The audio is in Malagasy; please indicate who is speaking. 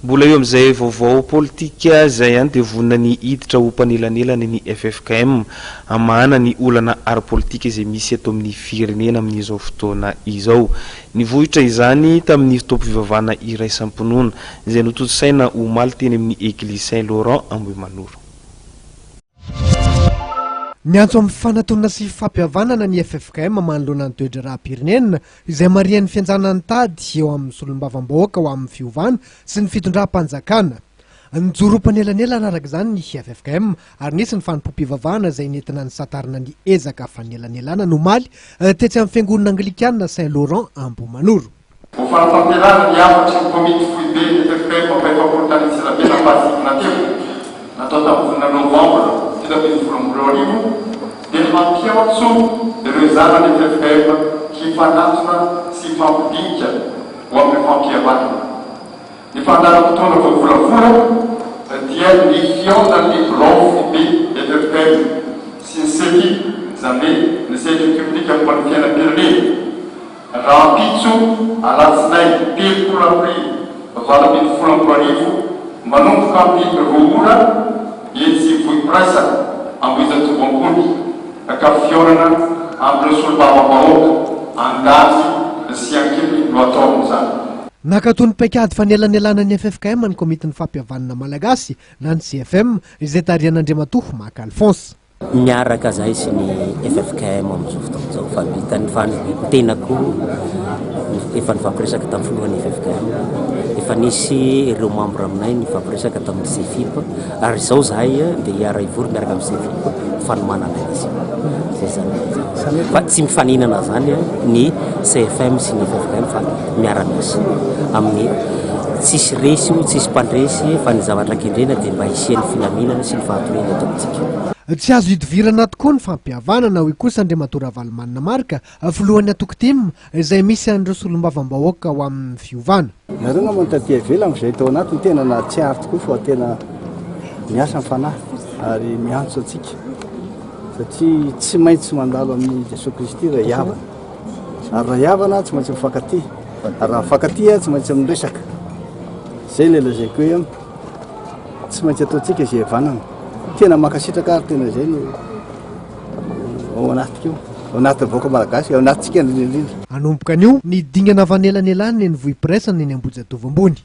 Speaker 1: Mbola eo amin'izay vaovao politika izay ihany dia vonona ny hiditra ho mpanelanelana ny ffkm hamahana ny olana ara-politika izay misy eto amin'ny firenena amin'izao fotoana izao. Nivohitra izany tamin'ny fotoam-pivavahana iraisam-pinoana izay notontosaina omaly teny amin'ny Eglizy Saint Laurent Ambohimanoro.
Speaker 2: Miantso amin'ny fanatonana sy fampihavanana ny ffkm manoloana ny toe-draharaham-pirenena izay marihan'ny fihenjanan'ny tady eo amin'ny solombavambahoaka ho amin'ny fiovana sy ny fitondram-panjakana. Nijoro ho mpanelanelana araka izany ny ffkm ary nisy ny fanompoam-pivavahana izay nentina nisantarina ny ezaka fanelanelanana omaly tetsy amin'ny fiangonana anglikana Saint Laurent Ambohimanoro.
Speaker 3: Ho fanatanterahana ny hafatry ny Komity Foibe ffkm fahaefapolo tany Antsirabe nampahatsiahivina teo, natao tamin'ny volana novambra 2013, dia hampiantso ireo zanany ffkm hifanatona sy hifampidinika ho amin'ny fampihavanana. Ny fandaharam-potoana voavolavola dia ny fihaonan'ny Birao Foibe ffkm sy ny CEFI, izany hoe ny Sehatra Ekiomenika Momba ny Fiainam-pirenena. Rahampitso alatsinainy 30 aprily 2018 manomboka amin'ny 2 ora etsy Vohipiraisana Ambohijatovo Ambony ka fihaonana amin'ireo solombavambahoaka andafy sy ankiliny no atao amin'izany.
Speaker 2: Nankatoa ny paikady fanelanelanan'ny ffkm ny Komitin'ny Fampihavanana Malagasy na ny CFM izay tarihan'Andriamatoa Maka Alphonse.
Speaker 4: Miaraka zahay sy ny ffkm amin'izao fotoana izao fa vitan'ny fa ny tenako efa nifampiresaka tamin'ny filohan'ny ffkm, efa nisy ireo membre aminay nifampiresaka tamin'ny CFIP ary izao zahay dia hiara-hivory miaraka amin'ny CFIP fanomanana izy. Zay zany. Fa tsy mifaninana zany ny CFM sy ny ffkm fa miara-miasa amin'ny tsisy resy io, tsisy mpandresy fa ny zavatra kendrena dia mba hisian'ny filaminana sy ny fahatoniana eto amintsika.
Speaker 2: Tsy azo idovirana tokoa ny fampihavanana, hoy kosa Andriamatoa Ravalomanana Marc, filohan'ny antoko tim, izay misy an'ireo solombavambahoaka ho amin'ny fiovana.
Speaker 5: Nareo angamba no taty ivelany fa izay tao anatiny tena nahatsiaro tokoa fa tena miasa ny fanahy ary miantso antsika satria tsy maintsy mandalo amin'i Jesoa Kristy ray havana. Ary raha hihavana tsy maintsy mifankatia. Ary raha mifankatia tsy maintsy miresaka. Izay ilay lazaiko hoe tsy maintsy ataontsika izay hihavanana. Tena mankasitraka ary tena izay no ao anatiko io, ao anatin'ny vahoaka malagasy, ao anatintsika indrindra indrindra.
Speaker 2: Hanomboka anio ny dingana fanelanelana eny Vohipiraisana eny Ambohijatovo ambony.